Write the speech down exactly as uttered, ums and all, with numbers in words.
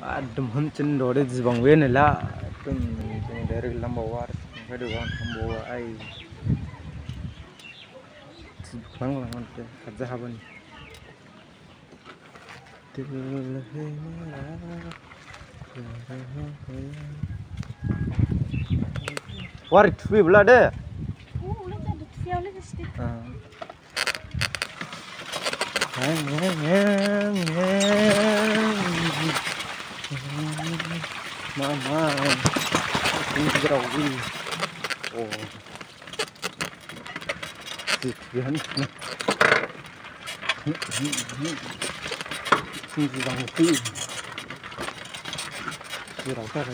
Adum ham chin dore jibang we ne la. Tum tum dere lamba war. Kadu wan ham bo ai. Jibang lang ante kaja haban. War thui bla de. Ah. Mama. Ini gerau ini. Oh. Sini bang tu. Gerau tak ada.